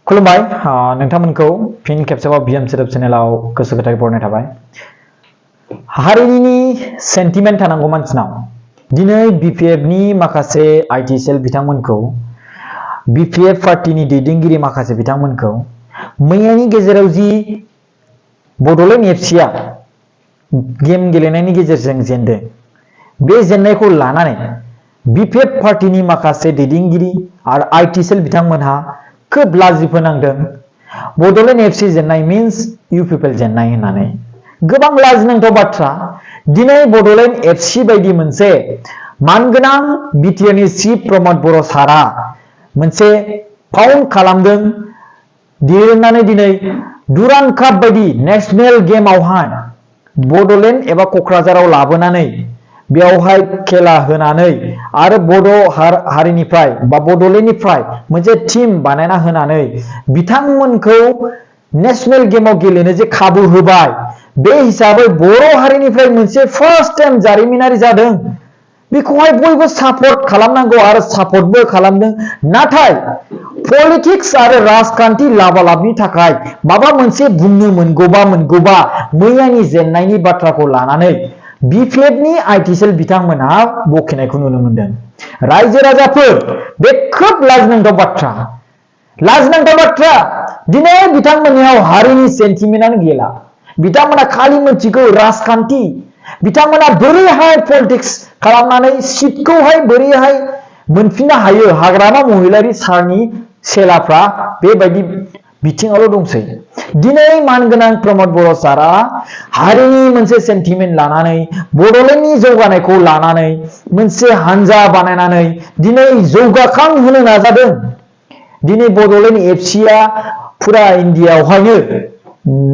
खुलुमबाय नोंथांमोनखौ फिन खेबसेबाव बिएम सोदोब चेनेलाव गोसो गोथारै बरायनाय थाबाय। हारिनि सेन्टिमेन्ट थानांगौ मानसिनाव। दिनै बिपिएफनि माखासे आइटि सेल बिथांमोनखौ बिपिएफ पार्टीनि दैदेनगिरि माखासे बिथांमोनखौ मैयानि गेजेराव जि बड'लेण्ड एफसिआ गेम गेलेनायनि गेजेरजों जेनदों, बे जेननायखौ लानानै बिपिएफ पार्टीनि माखासे दैदेनगिरि आरो आइटि सेल बिथांमोनहा खोब लाजि फोनांदों। बड'लेण्ड एफसि जेननाय मीन्स इउ पिपल जेननाय होननानै गोबां लाजिनांथाव बाथ्रा। दिनै बड'लेण्ड एफसि बायदि मोनसे मानगोनां बिटिआरनि चिफ प्रमद बर' सारा मोनसे फाउन्ड खालामदों, दिरुननानै दिनै दुरान काप बायदि नेशनेल गेमावहाय बड'लेण्ड एबा क'क्राझाराव लाबोनानै बेयावहाय खेला होनानै आरो बड' हारिनिफ्राय बा बड'लेण्डनिफ्राय मोनसे टीम बानायना होनानै बिथांमोनखौ नेशनेल गेमाव गेलेनो जे खाबु होबाय, बे हिसाबै बर' हारिनिफ्राय मोनसे फार्स्ट टाइम जारिमिनारि जादों। बेखौहाय बयबो सापर्ट खालामनांगौ आरो सापर्टबो खालामदों। नाथाय पलिटिक्स आरो राजखान्थि लाबालाबनि थाखाय माबा मोनसे बुंनो मोनगौबा मैयानि जेननायनि बाथ्राखौ लानानै बिपिएफनि आइटि सेल बिथांमोनहा बखिनायखौ नुनो मोनदों। रायजो राजाफोर, बे खोब लाजिनांथाव बाथ्रा। दिनै बिथांमोननियाव हारिनि सेन्टिमेन्टआनो गैला। बिथांमोना खालि मोनथिगौ राजखान्थि। बिथांमोना बोरैहाय पलिटिक्स खालामनानै सिटखौहाय बोरैहाय मोनफिननो हायो। हाग्रामा महिलारि सारनि सेलाफ्रा बेबायदि बिथिङावल' दंसै। दिनै मानगोनां प्रमद बर' सारा हारिनि मोनसे सेन्टिमेन्ट लानानै बड'लेण्डनि जौगानायखौ लानानै मोनसे हानजा बानायनानै दिनै जौगाखां होनो नाजादों। दिनै बड'लेण्ड एफसिआ फुरा इन्डियायावहायनो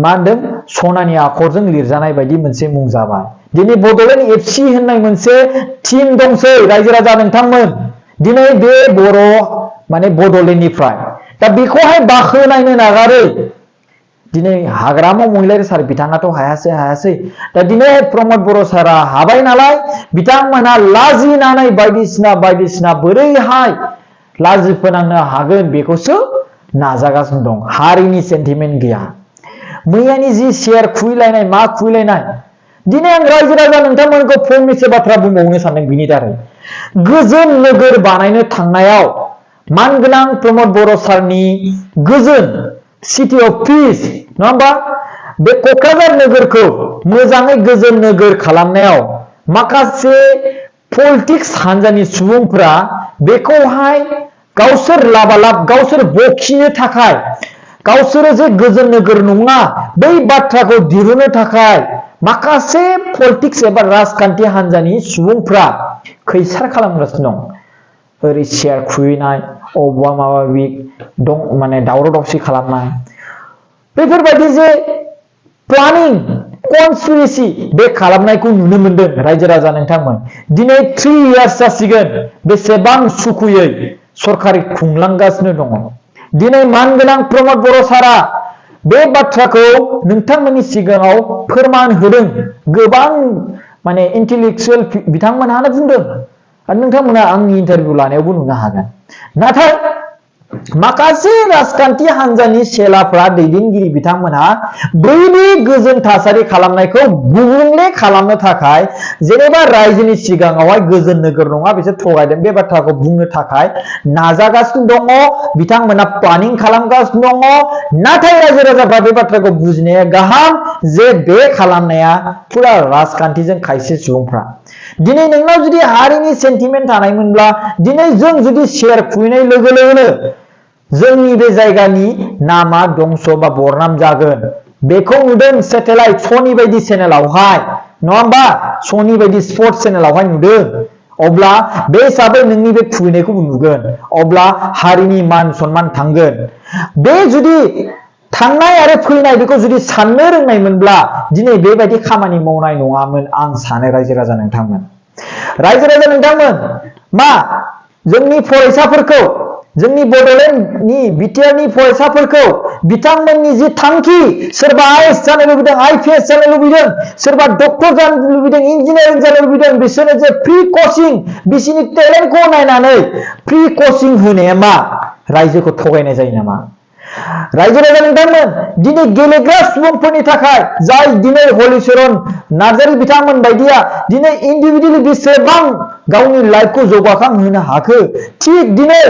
मा होनदों, सनानि आखरजों लिरजानाय बायदि मोनसे मुं जाबाय। दिनै बड'लेण्ड एफसि होननाय मोनसे टीम दंसै रायजो राजा नोंथांमोन। दिनै बे बड'लेण्डनिफ्राय दा बेखौहाय बाखनायनो नागारो। दिनै हाग्रामा महिलारि सार बिथाङाथ' हायासै। दा दिनै प्रमद बर' सारा हाबाय नालाय बिथांमोनहा लाजिनानै बायदिसिना बोरैहाय लाजि फोनांनो हागोन बेखौसो नाजागासिनो दं। हारिनि सेन्टिमेन्ट गैया। मैयानि जि शेयार खुबैलायनाय मा खुबैलायनाय, दिनै आं रायजो राजा नोंथांमोनखौ फंनैसो बाथ्रा बुंबावनो सानदों बिनि दारै। गोजोन नोगोर बानायनो थांनायाव मानगोनां प्रमद बर' सारनि गोजोन सिटि अफ पिस, नङा होमबा, बे क'क्राझार नोगोरखौ मोजाङै गोजोन नोगोर खालामनायाव माखासे पलिटिक्स हान्जानि सुबुंफोरा बेखौहाय गावसोर लाबालाब गावसोर बखिनो थाखाय, गावसोरो जे गोजोन नोगोर नङा बै बाथ्राखौ दिरुननो थाखाय माखासे पलिटिक्स एबा राजखान्थि हान्जानि सुबुंफ्रा खैसार खालामगासिनो दं। ओरै शेयार खुबैनाय, अबेबा माबा दं, दावराव दावसि खालामनाय, बेफोरबायदि जे प्लानिं कनस्पिरेसि बे खालामनायखौ नुनो मोनदों रायजो राजा नोंथांमोन। दिनै 3 इयार्स जासिगोन बेसेबां सुखुयै सरखारि खुंलांगासिनो दङ। दिनै मानगोनां प्रमद बर' सारा बे बाथ्राखौ नोंथांमोननि सिगाङाव फोरमान होदों। गोबां इन्टेलेक्सुयेल बिथांमोनहानो बुंदों आरो नोंथांमोना आंनि इन्टारभिउ लानायावबो नुनो हागोन। नाथाय माखासे राजखान्थि हान्जानि सेलाफ्रा दैदेनगिरि बिथांमोनहा बैनि गोजोन थासारि खालामनायखौ गुबुंले खालामनो थाखाय जेनेबा रायजोनि सिगाङावहाय गोजोन नोगोर नङा बिसोर थगायदों बे बाथ्राखौ बुंनो थाखाय नाजागासिनो दङ। बिथांमोना प्लानिं खालामगासिनो दङ। नाथाय रायजो राजाफ्रा बे बाथ्राखौ बुजिनाया गाहाम जे बे खालामनाया फुरा राजखान्थिजों खायसे सुबुंफ्रा। दिनै नोंनाव जुदि हारिनि सेन्टिमेन्ट थानायमोनब्ला दिनै जों जुदि शेयार खुबैनाय लोगो लोगोनो जोंनि बे जायगानि नामा दंस बा बरनाम जागोन। बेखौ नुदों सेटेलाइट सनि बायदि चेनेलावहाय, नङा होमबा, सनि बायदि स्पर्ट्स चेनेलावहाय नुदों। अब्ला बे हिसाबै नोंनि बे खुबैनायखौ नुगोन। अब्ला हारिनि मान सन्मान थांगोन। बे जुदि थांनाय आरो फैनाय बेखौ जुदि साननो रोंनायमोनब्ला दिनै बेबायदि खामानि मावनाय नङामोन आं सानो रायजो राजा नोंथांमोन। मा जोंनि फरायसाफोरखौ, जोंनि बड'लेण्डनि बिटिआरनि फरायसाफोरखौ बिथांमोननि जि थांखि, सोरबा आइएएस जानो लुबैदों, आइपिएस जानो लुबैदों, सोरबा डक्टर जानो लुबैदों, इन्जिनियारिं जानो लुबैदों, बिसोरनो जे फ्रि कचिं, बिसोरनि टेलेन्टखौ नायनानै फ्रि कचिं होनाया मा रायजोखौ थगायनाय जायो नामा? रायजो राजा नोंथांमोन दिनै गेलेग्रा सुबुंफोरनि थाखाय जाय दिनै हलिचरन नार्जारी बिथांमोन बायदिया दिनै इन्डिभिजुवेलि बेसेबां गावनि लाइफखौ जौगाखांहोनो हाखो थिग दिनै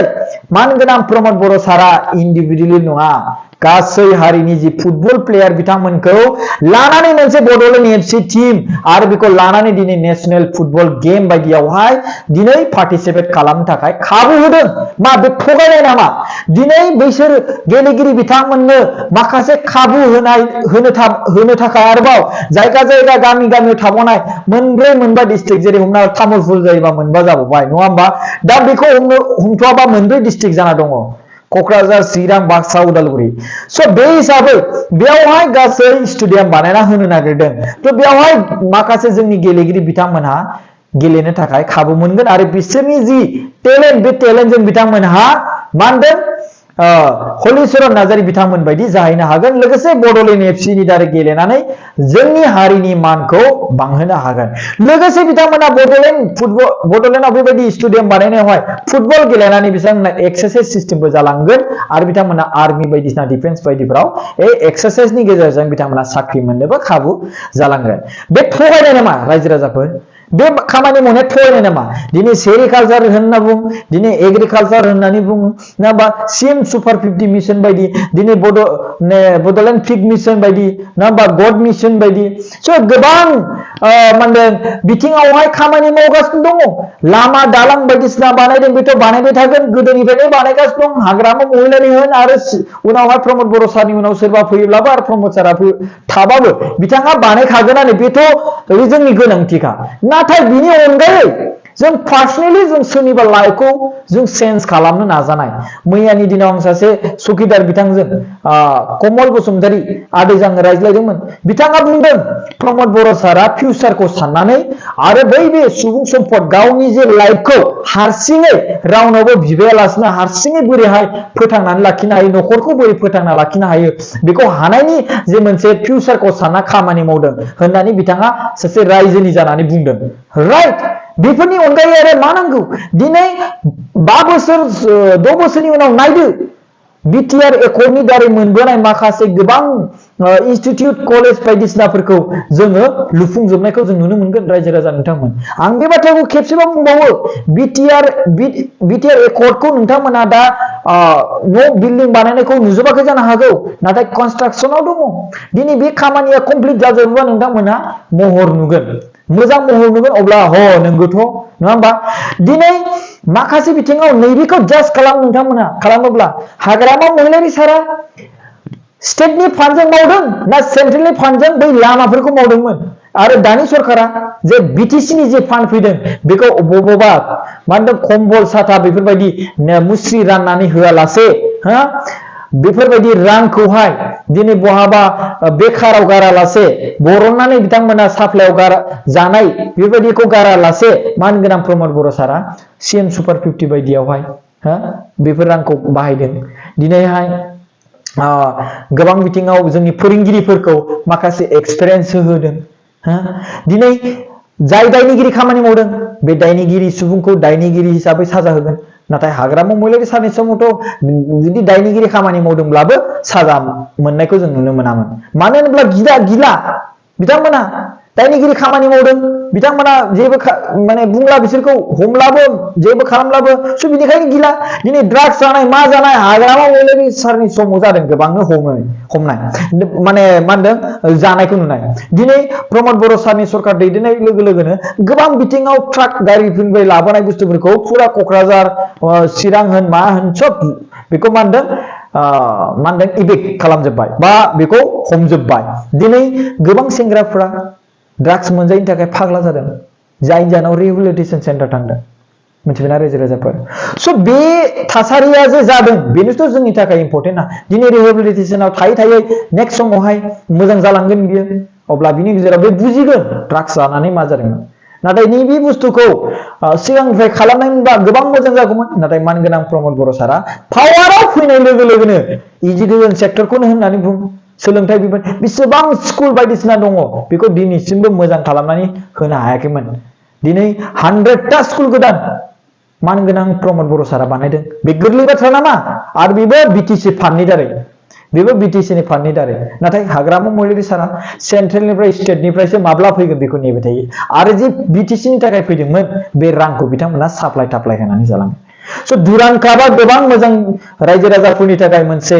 मानगोनां प्रमद बर' सारा इन्डिभिजुवेलि नङा गासै हारिनि जि फुटबल प्लेयार बिथांमोनखौ लानानै मोनसे बड'लेण्ड एफसि टीम आरो बेखौ लानानै दिनै नेशनेल फुटबल गेम बायदियावहाय दिनै पार्टिसिपेट खालामनो थाखाय खाबु होदों मा बे थगायनाय नामा दिनै बैसोर गेलेगिरि बिथांमोननो माखासे खाबु होनो थाखाय आरोबाव जायगा जायगा गामि गामियाव थाबावनाय मोनब्रै मोनबा डिस्ट्रिक्ट जेरै हमना तामुलपुर जायोबा मोनबा जाबावबाय नङा होमबा दा बेखौ हमथ'वाबा मोनब्रै डिस्ट्रिक्ट जाना दङ क'क्राझार चिरां बाक्सा उदालगुरि स' बे हिसाबै बेयावहाय गासै स्टेडियाम बानायना होनो नागिरदों थ' बेयावहाय माखासे जोंनि गेलेगिरि बिथांमोनहा गेलेनो थाखाय खाबु मोनगोन आरो बिसोरनि जि टेलेन्ट बे टेलेन्टजों बिथांमोनहा मा होनदों हलिचरन नार्जारी बिथांमोन बायदि जाहैनो हागोन लोगोसे बड'लेण्ड एफसि नि दारै गेलेनानै जोंनि हारिनि मानखौ बांहोनो हागोन लोगोसे बिथांमोना बड'लेण्डआव बेबायदि स्टेडियाम बानायनायावहाय फुटबल गेलेनानै बिथांमोना एक्सारसाइज सिस्टेमबो जालांगोन आरो बिथांमोना आर्मि बायदिसिना डिफेन्स बायदिफोराव एक्सारसाइजनि गेजेरजों बिथांमोना साख्रि मोननोबो खाबु जालांगोन बे थगायनाय नामा रायजो राजाफोर बे खामानि मावनाया थगायनाय नामा दिनै सेरिकालचार होनना बुं दिनै एग्रिकालचार होननानै बुङो नङा सिएम सुपार 50 मिशन बायदि दिनै बड'लेण्ड फिग मिशन बायदि नङा गड मिशन बायदि स' गोबां माने बिथिङावहाय खामानि मावगासिनो दङ लामा दालां बायदिसिना बानायदों बेथ' बानायबाय थागोन गोदोनिफ्रायनो बानायगासिनो दं हाग्रामा महिलारि होन आरो उनावहाय प्रमद बर' सारनि उनाव सोरबा फैयोब्लाबो आरो प्रमद सारा थाबाबो बिथाङा बानायखागोनानो बेथ' जोंनि गोनांथिखा नाथाय बिनि अनगायै जों पार्सनेलि जों सोरनिबा लाइफखौ जों चेन्ज खालामनो नाजानाय मैयानि दिनाव आं सासे सुखिदार बिथांजों कमल बसुमतारी आदैजों रायज्लायदोंमोन बिथाङा बुंदों प्रमद बर' सारा फिउचारखौ साननानै आरो बे सुबुं सम्पद गावनि जे लाइफखौ हारसिङै रावनावबो बिबायालासिनो हारसिङै बोरैहाय फोथांनानै लाखिनो हायो न'खरखौ बोरै फोथांना लाखिनो हायो बेखौ हानायनि जे मोनसे फिउचारखौ सानना खामानि मावदों होननानै बिथाङा सासे रायजोनि जानानै बुंदों राइट बेफोरनि अनगायै आरो मा नांगौ दिनै 5 बोसोर 6 बोसोरनि उनाव नायदो बिटिआर एकर्डनि दारै मोनबोनाय माखासे गोबां इनस्टिट्यूट कलेज बायदिसिनाफोरखौ जोङो लुफुंजोबनायखौ जों नुनो मोनगोन रायजो राजा नोंथांमोन आं बे बाथ्राखौ खेबसेबाव बुंबावो बिटिआर एकर्डखौ नोंथांमोना दा न' बिल्डिं बानायनायखौ नुजोबाखै जानो हागौ नाथाय कनस्ट्राक्शनाव दङ दिनै बे खामानिया कमप्लिट जाजोबोबा नोंथांमोना महर नुगोन मोजां महर नुगोन अब्ला नोंगौथ' नङा होमबा दिनै माखासे बिथिङाव नैबेखौ जाज नोंथांमोना खालामोब्ला हाग्रामा महिलारि सारा स्टेटनि फान्डजों मावदों ना सेन्ट्रेलनि फान्डजों बै लामाफोरखौ मावदोंमोन आरो दानि सरकारा जे बिटिसिनि जे फान्ड फैदों बेखौ बबेबा मा होनदों कम्बल साथा बेफोरबायदि मुस्रि राननानै होआलासे बेफोरबायदि रांखौहाय दिनै बहाबा बेखाराव गारालासे बरननानै बिथांमोना साप्लाइयाव जानाय बेबायदिखौ गारालासे मानगोनां प्रमद बर' सारा सिएम सुपार 50 बायदियावहाय बेफोर रांखौ बाहायदों दिनैहाय गोबां बिथिङाव जोंनि फोरोंगिरिफोरखौ माखासे एक्सपिरियेन्स होदों दिनै जाय दायनिगिरि खामानि मावदों बे दायनिगिरि सुबुंखौ दायनिगिरि हिसाबै साजा होगोन नाथाय हाग्रामा महिलारि सारनि समावथ' जुदि दायनिगिरि खामानि मावदोंब्लाबो साजा मोननायखौ जों नुनो मोनामोन मानो होनोब्ला गिला बिथांमोना दायनिगिरि खामानि मावदों बिथांमोना जेबो माने बुंला बिसोरखौ हमलाबो जेबो खालामलाबो स' बिनिखायनो गिला दिनै ड्राग्स जानाय मा जानाय हाग्रामा महिलारि सारनि समाव जादों गोबांनो हमनाय माने मा होनदों जानायखौ नुनाय दिनै प्रमद बर' सारनि सरकार दैदेननाय लोगो लोगोनो गोबां बिथिङाव ट्राक गारिफोरनिफ्राय लाबोनाय बुस्थुफोरखौ फुरा क'क्राझार चिरां होन मा होन सब बेखौ मा होनदों इभेक्ट खालामजोब्बाय बा बेखौ हमजोब्बाय दिनै गोबां सेंग्राफ्रा ड्राग्स मोनजायैनि थाखाय फाग्ला जादों जायनि जाहोनाव रिहेबिलिटेसन सेन्टार थांदों मिथिबायना रायजो राजाफोर स' बे थासारिया जे जादों बेनोथ' जोंनि थाखाय इम्पर्टेन्ट ना दिनै रिहेबिलिटेसनाव थायै नेक्स्ट समावहाय मोजां जालांगोन बियो अब्ला बिनि गेजेराव बे बुजिगोन ड्राग्स जानानै मा जादोंमोन नाथाय नैबे बुस्थुखौ सिगांनिफ्राय खालामनायमोनबा गोबां मोजां जागौमोन नाथाय मानगोनां प्रमद बर' सारा पावाराव फैनाय लोगो लोगोनो इडुकेसन सेक्टरखौनो होननानै बुं सोलोंथाइ बिबान बेसेबां स्कुल बायदिसिना दङ बेखौ दिनैसिमबो मोजां खालामनानै होनो हायाखैमोन दिनै 100टा स्कुल गोदान मानगोनां प्रमद बर' सारा बानायदों बे गोरलै बाथ्रा नामा आरो बेबो बिटिसि फान्डनि दारै बेबो बिटिसिनि फान्डनि दारै नाथाय हाग्रामा महिलारि सारा सेन्ट्रेलनिफ्राय स्टेटनिफ्रायसो माब्ला फैगोन बेखौ नेबाय थायो आरो जे बिटिसिनि थाखाय फैदोंमोन बे रांखौ बिथांमोना साप्लाय थाप्लाय होनानै जालाङो स' दुरान कापआ गोबां मोजां रायजो राजाफोरनि थाखाय मोनसे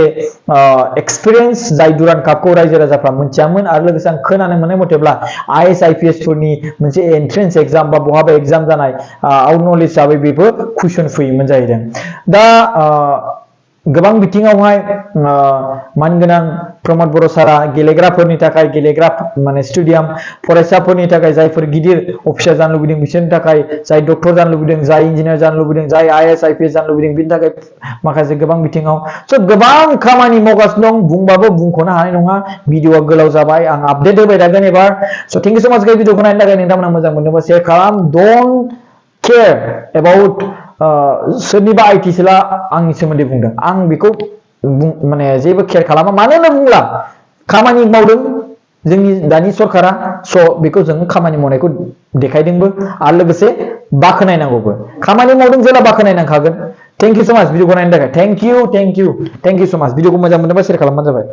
एक्सपिरियेन्स जाय दुरान कापखौ रायजो राजाफ्रा मिथियामोन आरो लोगोसे आं खोनानो मोननाय मथेब्ला आइएस आइपिएस फोरनि मोनसे एन्ट्रेन्स एग्जाम बा बहाबा एग्जाम जानाय आउट नलेज हिसाबै बेबो कुइसन फैयोमोन जाहैदों दा गोबां बिथिङावहाय मानगोनां प्रमद बर' सारा गेलेग्राफोरनि थाखाय गेलेग्रा माने स्टेडियाम फरायसाफोरनि थाखाय जायफोर गिदिर अफिसार जानो लुबैदों बिसोरनि थाखाय जाय डक्टर जानो लुबैदों जाय इन्जिनियार जानो लुबैदों जाय आइएस आइपिएस जानो लुबैदों बिनि थाखाय माखासे गोबां बिथिङाव स' गोबां खामानि मावगासिनो दं बुंबाबो बुंख'नो हानाय नङा भिडिअआ गोलाव जाबाय आं आपडेट होबाय थागोन एबार स' थेंक इउ स' माच भिडिअखौ नायनो थाखाय नोंथांमोना मोजां मोनदोंबा शेयार खालाम डन्ट केयार एबाउट सोरनिबा आइटिसिला आंनि सोमोन्दै बुंदों आं बेखौ माने जेबो केयार खालामा मानो होनना बुंब्ला खामानि मावदों जोंनि दानि सरकारा स' बेखौ जों खामानि मावनायखौ देखायदोंबो आरो लोगोसे बाख्नायनांगौबो खामानि मावदों जेला बाख्नायनांखागोन थेंक इउ स' माच भिडिअखौ नायनो थाखाय थेंक इउ स' माच भिडिअखौ मोजां मोनोबा शेयार खालामबानो जाबाय